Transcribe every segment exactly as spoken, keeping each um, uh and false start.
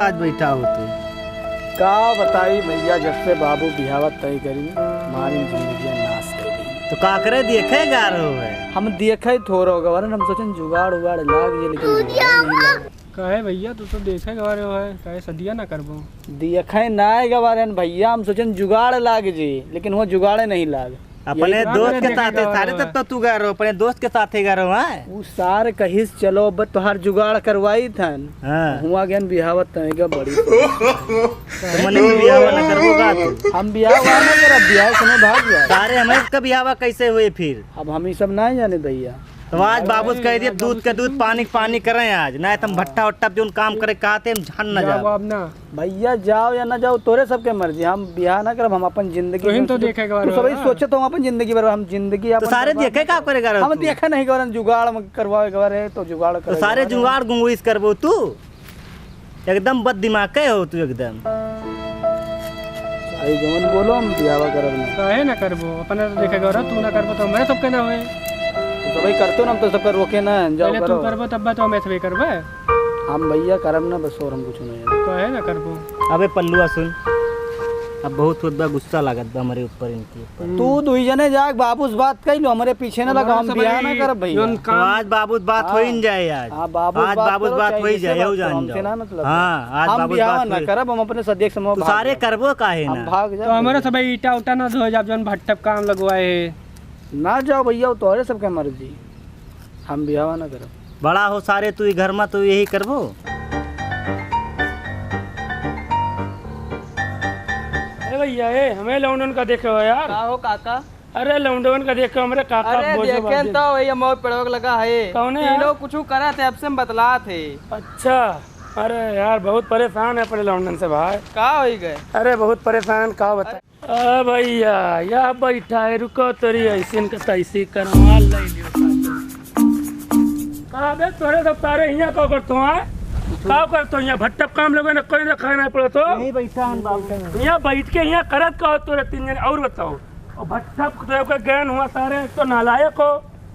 आज बैठा हो तू? का बताई भैया, जब से बाबू बिहावा तय करी, हमारी जिंदगी नाश कर दी। तो का करे, देखे गा रहो है? हम देखे थोड़ा गवारन, हम सोचन जुगाड़ उगाड़ लाग जे, लेकिन जुगाड़ नहीं लाग। काहे भैया, तू तो देखे गवारे हो है, काहे सदिया ना करबो? देखे ना गवारन भैया, हम सोचन जुगाड़ लाग जे, लेकिन वो जुगाड़े नहीं लाग। अपने यही दोस्त के साथे, सारे तब तो तू गा रहो, अपने दोस्त के साथे गा रहो, हाँ? उ सार कहिस, "चलो, अब तोहार जुगाड़ करवाई थन।" हाँ। हुआ गन बिहावत तय का बड़ी। तो मने तू बिहावा ना करबो का तू? हम बिहावा ना करब, बिहाव सुने भाग जा। सारे हमें का बिहावा कैसे हुए फिर? अब हम ई सब ना जाने भैया। तो आज बाबू से कह दिए, "दूध के दूध, पानी के पानी करें आज, ना तो हम भट्ठा उट्ठा पे जोन काम करे कहते हम झन न जाओ जाब।" अब ना। भैया, जाओ या ना जाओ, तोरे सबके मर्जी। हम बियाह ना करब, हम अपन जिंदगी तोहिन तो देखे के बारे में सोचत हो, हम अपन जिंदगी भर, हम जिंदगी तो अपन सारे बर्बाद देखे ना का करब। करेगा हम तू? देखे नहीं करन, जुगाड़ हम करवावे के बारे, तो जुगाड़ तो करे सारे के बारे। जुगाड़ गुंगुइस करबो तू, एकदम बद दिमाग के हो तू एकदम। भाई जवन बोलो, हम बियाह करब ना। काहे ना करबो? अपने तो देखे गौरव, तू ना करबो तो हमरे सबके ना होए। तो भाई करते हो ना, हम तो सबका रोके ना, जाओ पहले तू करो। करबो तब तो हम ऐसे भी करबे। हम भैया करब ना, बस और हम कुछ नहीं है। काहे ना करबो? अबे पल्लुआ सुन, अब बहुत होत बा, गुस्सा लागत बा हमरे ऊपर इनके ऊपर। हम्म। तू दुई जने जाके बाबू से बात कर लो, हमरे पीछे ना लगा, हम बियाह ना करब भैया। तो आज बाबू से बात हो ही न जाए आज। हाँ, बाबू से आज बात बाबू से करो, बात हो ही जाए, यहू जान जाओ। हाँ, आज बाबू से बात ना करब, हम अपने सदिया के समूह तू सारे करबो काहे ना? भाग जा। तो हमरे सब ईटा उटा ना धोए जाब, जौन भट्ठा पे काम लगवाए है। ना जाओ भैया, वो तोहरे सबके मर्जी, हम बियाह ना करब। बड़ा हो सारे तू ई घर में, तू यही करबो? अरे भैया, ए, हमें लौंडन का देखे हो यार। का हो काका? अरे लौंडन का देखे, हमरे काका अरे बोझो देखे बाजे। तो वही हम पेड़वा के लगा है। कौन है यार? तीनों कुछ करा थे, आपसे हम बतला थे। अच्छा, अरे यार बहुत परेशान है अपने लौंडन से भाई। का होई गए? अरे बहुत परेशान, का बता। आ भैया, या बैठा है, रुको तोरी ऐसिन का तैसी करवा ले लियो। का बे, तोरे सब तारे हियाँ का करतो, हाँ? का करतो हियाँ? भट्टा काम लोगों ने कोई ना खाना पड़तो। यहीं बैठा हन बाबू। हियाँ बैठ के हियाँ करत का हो तोरे तीन जने? और बताओ। और भट्टा तोरे को ज्ञान हुआ सारे, एक तो नालायक हो,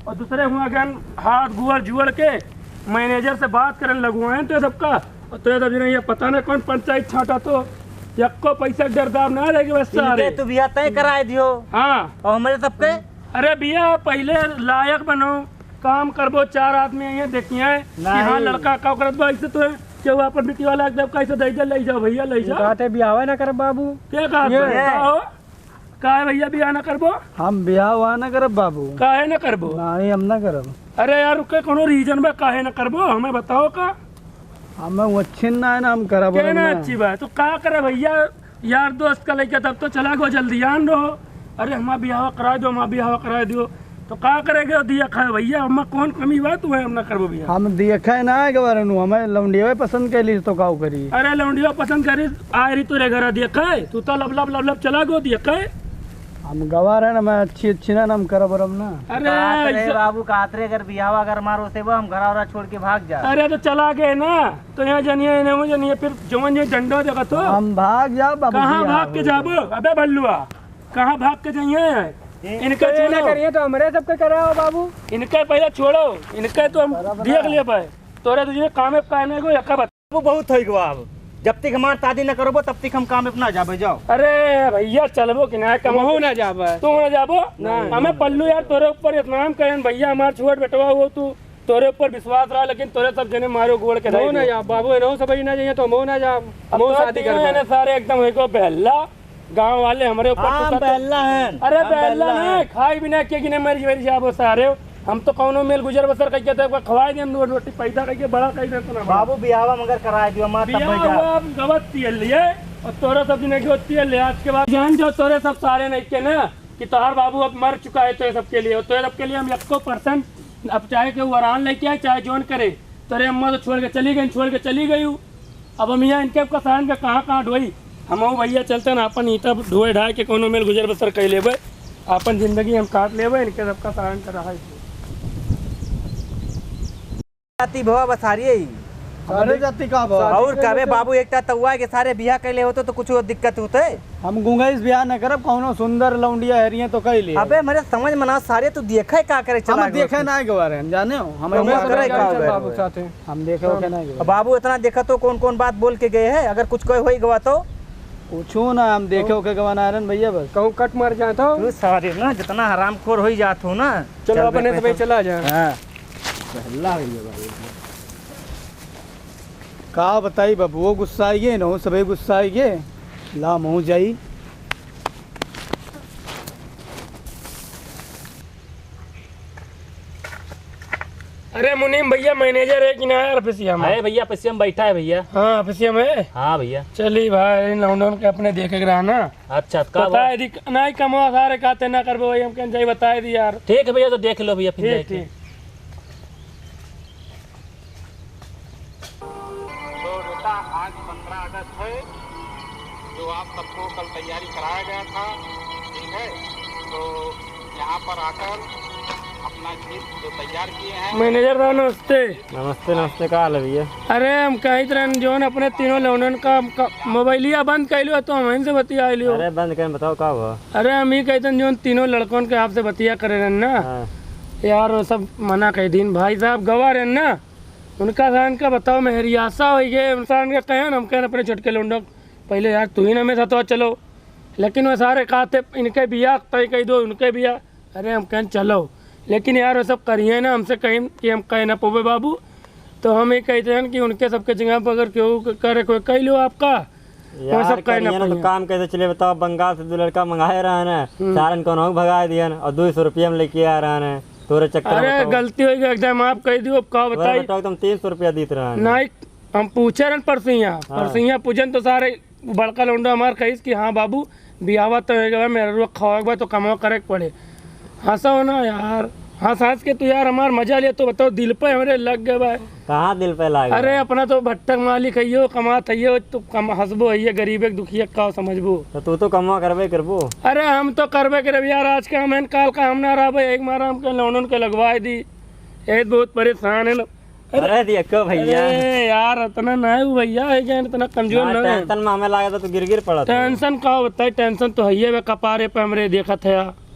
और दूसरे हुआ ज्ञान हाथ गुअर जुअर के मैनेजर से बात करन लगुआए तो सबका। और तो ये सब जने ये पता ना कौन पंचायत छाटा तो, यक्को पैसा के डरदार ना रह गए बस सारे। इनके तो बियाह तय कराए दियो। हाँ। और हमरे सबके? अरे बियाह पहले लायक बनो, काम करबो, चार आदमी ये देखिए कि हाँ नहीं। लड़का का करत बा, ऐसे तो है कि वो अपन बिटिया वाला एकदम कैसे दे दे, ले जाओ भैया, ले जाओ। कहते बियाह ना करब बाबू। क्या कहा ये। का हो? काहे भैया बियाह ना करबो? हम बियाह उआह ना करब बाबू। काहे ना करबो? नहीं, हम ना करब। अरे यार, रुके, कोनो reason बा काहे ना करबो? हमें बताओ का? हमें वो अच्छे ना है ना, हम करब के ना ना। अच्छी बात। तो का करे भैया, यार दोस्त का लइका तब तो चला गो जल्दी आन रहो। अरे हमार बियाह कराए दो, हमार बियाह कराए दो। तो का करेगे दिया खाए भैया, हमें कौन कमी बा, तू है हम ना करबो बियाह। हम देखे ना है के बारे नु, हमें लौंडिया पसंद कैली तो का करी? अरे लौंडिया पसंद करी, आए रही तोरे घर देखे, तू तो लब लब लब लब चला गो देखे। हम गवार है ना, मैं अच्छी अच्छी ना, हम करब रब ना। अरे कहत रहे ऐसा बाबू, कहत रहे अगर बियाह अगर मारो से वो हम घर और छोड़ के भाग जा। अरे तो चला गए ना, तो यहाँ जानिए, इन्हें वो जानिए, फिर जवन ये डंडा देखा तो हम भाग जाब बाबू, कहाँ बियाह भाग के हो जाबो? अबे भल्लुआ, कहाँ भाग के जाइए? इनका तो ये ना छोड़ो। करिए तो हमरे सबके कराओ बाबू। इनका पहले छोड़ो, इनका तो हम बराबर देख है। लिए भाई। तोरे तुझे काम है, काम है को यक्का बता। वो बहुत होई गवा अब। जब तक हमार शादी न करबो, तब तक हम काम पे ना जाबे, जाओ। अरे भैया, चलबो कि ना, कमहू ना जाबे। तू ना जाबो? नहीं। हमें पल्लू यार, तोरे ऊपर इतना हम कहें भैया, हमार छोट बेटवा हो तू, तोरे ऊपर विश्वास रहा, लेकिन तोरे सब जने मारो गोड़ के हमहू ना जाब बाबू, एनहू सब ही ना जाइए तो हमहू ना जाब, अब हमहू तो शादी तीन करबे। जने सारे एकदम होई गो बहल्ला। गाँव वाले हमरे ऊपर हाँ, हम तुरंत बहल्ला हैं। अरे हम बहल्ला बहल्ला हैं। हैं, खाई बिना के गिने मर मर जाबो सारे। हम तो कौनो मेल गुजर बसर कइके तो एक बार खवाए दे, हम दो रोटी पैदा कइके बड़ा कइ देते ना। बाबू बियाहवा मगर कराए दियो, हमार तब बियाह जाब। हुआ, हम गवत तियल लिए और तोरे सब दिन के तियल ले। आज के बाद जान जाओ, तोरे सब सारे नहीं के ना कि तोहार बाबू अब मर चुका है, तोरे सबके लिए, तोरे सबके लिए हम एको percent, अब चाहे केहू वरान लेके आए, चाहे जौन करे, तोरे अम्मा तो छोड़ के चली गई, छोड़ के चली गई हूँ। अब हम यहाँ इनके सबका सारन के कहाँ कहाँ ढोई? हम वो भैया चलते ना, अपन ईंटा ढोए ढाए के कोनो मेल गुजर बसर कर लेबे, अपन जिंदगी हम काट लेबे, इनके सबका सारन का रहा है। जाति भवा बसारी है, सारे जाति का बा। और कबे बाबू, एक ता तउआ के सारे बियाह कइले होते तो कुछ दिक्कत होते? हम गुंगइस बियाह न करब, कौनो सुंदर लौंडिया हेरिये तो कइ लिए। अबे, मेरे समझ में ना सारे, तू देखे का करे चला हम गयो देखे तू। ना गवा रहे, हम जाने हो, हम तो हम करे का गए? बाबू साथे। हम देखे हो के ना गए। बाबू इतना देखा तो कौन कौन बात बोल के गए हैं, अगर कुछ कोई होई गवा तो? कुछो ना, हम देखे हो के गवा ना रहन भैया बस। कहूँ कट मार जाए तो? तू सारे ना जितना हरामखोर होई जात हो ना। चलो चल अपने बे, से भाई पैसा। चला जाए। हाँ। पहला हो गया भाई। का बताई बाबू, वो गुस्सा आई गए, इनहू सभे गुस्सा आई गए। ला महू जाई। अरे मुनीम भैया, मैनेजर है कि ना यार ऑफिसिया में? है भैया, ऑफिसिया में बैठा है भैया। हाँ, ऑफिसिया में है? हाँ भैया। चली भाई, लौंडन के अपने देखे के रहा ना। अच्छा, का बताए दी, नहीं कमवा सारे काते ना करबो, वही हम कहन जाई बताए दी यार। ठीक है भैया, तो देख लो भैया, फिर ठीक, जाके। ठीक। तो बेटा, आज पन्द्रह अगस्त है, जो आप सबको कल तैयारी कराया गया था, ठीक है? तो यहाँ पर आकर अपना गीत जो तैयार किए हैं। मैनेजर साहब, नमस्ते। नमस्ते, नमस्ते, का हाल है भैया? अरे, हम कहित रहन, जौन अपने तीनों लौंडन का, का मोबाइलिया बंद कइलो, तो हम इनसे बतिया लियो। अरे, बंद कर, बताओ, का हुआ? अरे, हम ही कहित रहन, जौन तीनों लड़कन के आपसे बतिया करे रहन ना, हाँ। यार, वो सब मना कइ दीन, भाई साहब गवा रहन ना, उनका साहन का बताओ, मेहरियासा होइ गए, उनसान का कहन, हम कहन अपने छोटके लौंडन, पहले यार, तू ही ना मेरे साथ चलो, लेकिन वो सारे कहते, इनके बियाह तय कइ दो, उनके बियाह। अरे, हम कहन चलो, लेकिन यार, वो सब करिए ना, हमसे कहीं कि हम कह ना पोबे बाबू, तो हम ये कहते हैं कि उनके सबके जगह पर अगर केहू क-, करे कोई कह लो आपका, तो वो यार, सब कह ना करिए ना, तो पाइए। काम कैसे चले बताओ? बंगाल से दो लड़का मंगाए रहे हैं, हम्म। सारन को नौ भगा दिए हैं और दो सौ रुपया में लेके आ रहे हैं, तोरे चक्कर में अरे, बताओ। गलती हो गई, एकदम आप कह दियो, अब का तोरे बताई? बताओ, एकदम तीन सौ रुपया दीत रहे हैं। नहीं, हम पूछे रहन परसैया, हाँ। परसैया पूछन तो सारे बड़का लौंडा हमार कहिस कि हाँ बाबू, बियाहवा तो हो गवा, मेहररुआ खावा के बा तो कमवा करे के पड़े। हंसो ना यार, हंस हंस के तू यार हमार मजा लिया, तो बताओ दिल पे हमरे लग गए बा। कहाँ दिल पे लाग अरे गए? अपना तो भट्टक मालिक है यो, कमात है यो, तो कम हंसबो है ये, गरीब एक दुखिया का समझबो। तो तू तो कमवा करबे करबो। अरे हम तो करबे करब यार, आज का हम हैं, काल का हम ना रहबे, एक मारा हमके लौंडन के लगवाए दी, ये बहुत परेशान है ना। अरे दिया को भैया। अरे यार, इतना ना है वो भैया, है क्या, इतना कमजोर ना, ना है। टेंशन में हमें लागत है, तू गिर गिर पड़त है। टेंशन का होता है, टेंशन तो है ये, वे कपारे पे हमरे देखत है।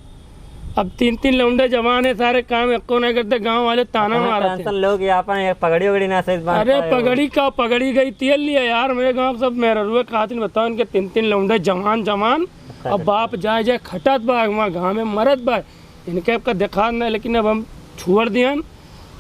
अब तीन तीन लौंडे जवान है, सारे काम एको नहीं करते, गांव वाले ताना अपना मारत हैं। टेंशन लो कि आपन एक पगड़ी वगड़ी ना सही बांध अरे पाए हो। पगड़ी का, पगड़ी गई तेल लिया यार, मेरे गांव के सब मेहररुए खातिन बताओ, इनके तीन तीन लौंडे जवान जवान, अच्छा, अब अच्छा। बाप जाए जाए खटत बा, वहाँ गाँव में मरत बा, इनके आपका देखा नहीं, लेकिन अब हम छोड़ दियन।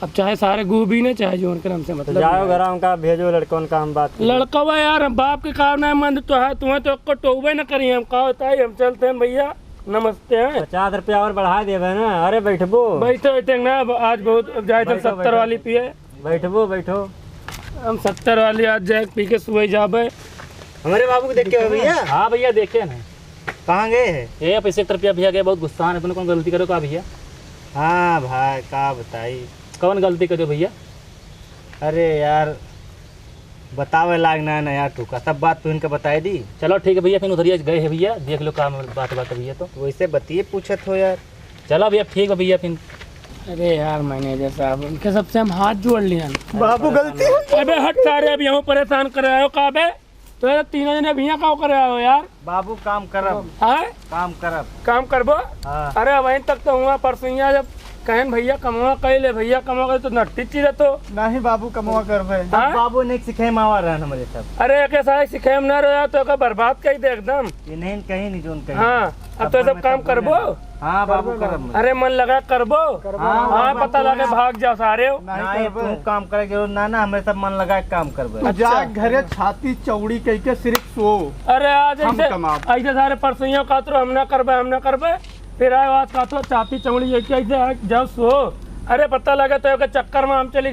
अब चाहे सारे गू बीने, चाहे जो उनके हमसे तो मतलब जाओ नहीं है। घर उनका भेजो लड़कन का, हम बात करें। लड़कवा यार, हम बाप के काम नहीं मन तो है, तुम्हें तो एक्को टोबे न करी, हम का होता है, हम चलते हैं भैया, नमस्ते हैं। पचास रुपया और बढ़ा देबे ना। अरे बैठबो। बैठो, बैठे ना, अब आज बहुत, अब जाए तो बैठो, सत्तर बैठो। वाली पिए। बैठबो, बैठो। हम सत्तर वाली आज जाए पी के सुबह जाबे। हमारे बाबू को देख के हो भैया? हाँ भैया, देखे ना। कहाँ गए हैं? ये पैसे एक रुपया भैया गए, बहुत गुस्सा है, तूने कौन गलती करो का भैया? हाँ भाई, का बताई। कौन गलती करो भैया? अरे यार, बतावे लाग ना, ना यार, तू का सब बात तू इनके बताए दी। चलो ठीक है भैया, फिर उधरिया गए हैं भैया, देख लो का बात, बात है भैया तो। वैसे बतिए पूछत हो यार। चलो भैया, ठीक है भैया, फिर। अरे यार मैनेजर साहब, उनके सबसे हम हाथ जोड़ लिया। बाबू गलती हो गई। अबे हट सारे, अब यहाँ परेशान कर रहे हो का बे? तो यार तीनों जने भैया का करे आओ यार। बाबू काम करब। हाँ? काम करब। काम करबो? हाँ। अरे वहीं तक तो हुआ परसों जब कहन भैया कमवा कइले, भैया कमवा कइले तो नट्टी चीरे तो। नहीं बाबू कमवा करबे। हाँ? बाबू ने सिखाए मावा रहन हमरे सब। अरे एक सारे सिखाए में ना रहो तो का बर्बाद कइ दे एकदम। ये नहीं कहीं नहीं जोन कहीं। हाँ, अब तो सब काम करबो? हाँ बाबू करब। अरे मन लगा करबो? हाँ, हाँ, बाबू, पता लगे भाग जा सारे हो। नहीं, नहीं, करबे। तू काम करे के जरूरत ना, ना, हमें सब मन लगा के काम करबे। तू जा अच्छा। घरे छाती चौड़ी कह के सिर्फ सो। अरे आज हम ऐसे, कमाब। ऐसे सारे परसों कहत रहो, "हम ना करबे, हम ना करबे।" फिर आए आज कहत रहो, "छाती चौड़ी कह के ऐसे आ, जाओ सो।" अरे पता लगे तो एक चक्कर में हम चली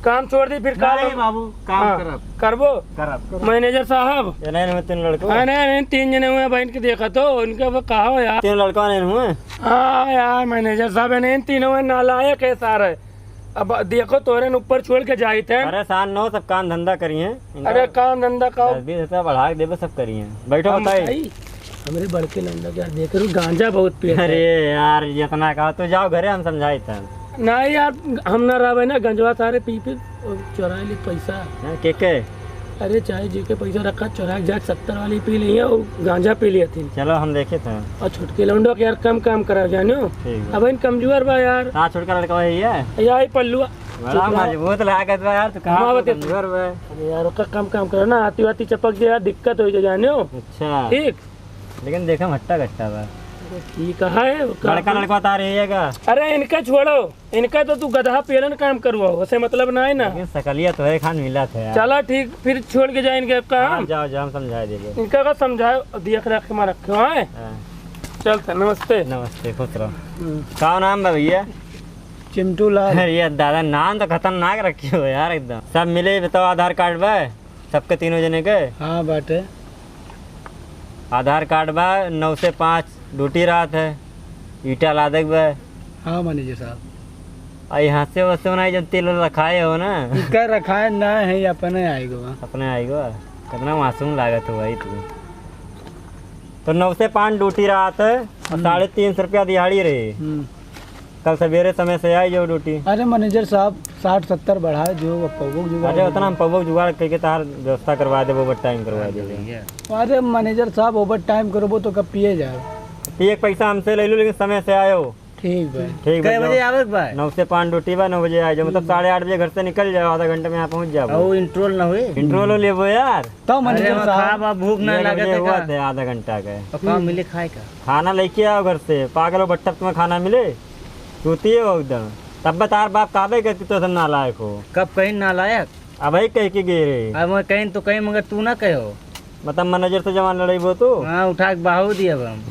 काम छोड़ दी, फिर काम नहीं हम बाबू, काम हाँ, करब। करबो? करब। मैनेजर साहब। ये नहीं, नहीं, तीन लड़के। हाँ, नहीं, नहीं, तीन जने हुए, बहन के देखा तो, उनके वो कहा हो यार। तीन लड़का नहीं हुए। हाँ यार, मैनेजर साहब, इन्हें तीनों में नालायक है सारे। अब देखो, तोरे न ऊपर छोड़ के जाइत हैं। परेशान न हो, सब काम धंधा करिए। इनका अरे, काम धंधा का दस बीस रुपया बढ़ा के देबे, सब करिए। बैठो, हम बताई। बताई, हमरे बड़के लौंडा के यार, देख रहे हो, गांजा बहुत पिए। अरे यार, इतना कहा, तो जाओ घरे, हम समझाइत हैं। ना यार, हम ना रहबे ना, गंजवा सारे पी पी चोराइ ली पैसा। हाँ, के के? अरे चाहे जेके पैसा रखा, चोराइ के जाके सत्तर वाली पी ली है और गांजा पी लिया थी। चलो हम देखे थे। और छोटके लौंडो के यार कम काम करा जानो। ठीक बा। अब इन कमजोर बा यार। हाँ, छोटका लड़का वही है। यही पल्लुआ। बड़ा चुप रहो। मजबूत लागत बा यार, तू कहाँ हम से आवत कमजोर बा? अरे यार, ओकर कम काम करो ना, आती वाती चपक जाए यार, दिक्कत हो जाए जानो। अच्छा। ठीक। लेकिन देखा हट्टा कट्टा बा। अरे ठीक है, ओकर लड़का अपन लड़का उतार रही है का? अरे इनका छोड़ो, इनका तो तू गधा पेलन काम करवाओ, उसे मतलब ना है ना। लेकिन सकलिया तो है खान मिला था यार। चला ठीक, फिर छोड़ के जाए इनके काम। हाँ, जाओ, जाओ, हम समझा देंगे। इनका का समझाओ, देख रख के मार रखे हो, हैं? हाँ। चल त, नमस्ते। नमस्ते, खुश रहो। हम्म। का नाम बा भैया? चिंटू लाल। अरे यार दादा, नाम तो खतरनाक रखे हो यार एकदम। सब मिले, बताओ, आधार कार्ड बा सबके तीनों जने के? हाँ, बाटे। आधार कार्ड बा, नौ से पाँच ड्यूटी रहत है, ईटा लादे के बा। हाँ, मैनेजर साहब। आ, यहाँ से वैसे बनाई, जब तेल रखाए हो ना। इनका रखाए ना है, अपने आएगो। अपने आएगो? कितना मासूम लागत हो भाई तू। तो नौ से पाँच ड्यूटी रहत है और हम्म। साढ़े तीन सौ रुपया दिहाड़ी रही। हम्म। कल सवेरे समय से आई जाओ ड्यूटी। अरे मैनेजर साहब, साठ सत्तर बढ़ाए जो, अब पौवो के जुगाड़ अरे हो उतना जाए। हम पौवो के जुगाड़ करके तार व्यवस्था करवा देबो, ओवर टाइम करवा देबो। अरे मैनेजर साहब, ओवर टाइम करबो तो कब पिए जाओ? पिए के पैसा हमसे ले लो, लेकिन समय से आयो। ठीक बा। ठीक बा, कै बजे जाओ। आवे के बा? नौ से पाँच ड्यूटी बा, नौ बजे आ जाओ, मतलब हम्म। साढ़े आठ बजे घर से निकल जाओ, आधा घंटा में यहाँ पहुँच जाओ। और इंटरवल ना हुई? इंटरवल लेबो यार। तो अरे मैनेजर हम साहब। खाब, अब भूख ना एक लागत बजे है हुआ का? थे, आधा घंटा का। तो का मिले खाए का? खाना लेके आओ घर से, पागल हो बट्ठा तुम्हें खाना मिले? चूतिए हो एकदम। तब बता, तार बाप कहबे के कि तो सब नालायक हो। कब कहीं नालायक? अब ही कह के गए रहे। अब मैं कहीं तो कहीं, मगर तू ना कहो। मतलब मैनेजर से जवान लड़ाई वो तू? हाँ, उठा के बहाऊ दिया अब हम।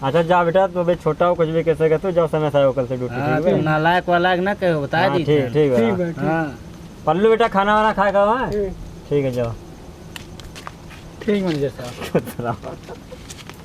अच्छा जा बेटा, तू अभी छोटा हो, कुछ भी कह सके तू, जाओ समय से आयो कल से ड्यूटी, हाँ, ठीक तो है? नालायक वालायक ना कहो, बता हाँ, दी ठीक, था। ठीक है। ठीक बा, ठीक। हाँ। पल्लू बेटा खाना वाना खाए का वहाँ? हम्म। ठीक है, जाओ। ठीक मैनेजर साहब।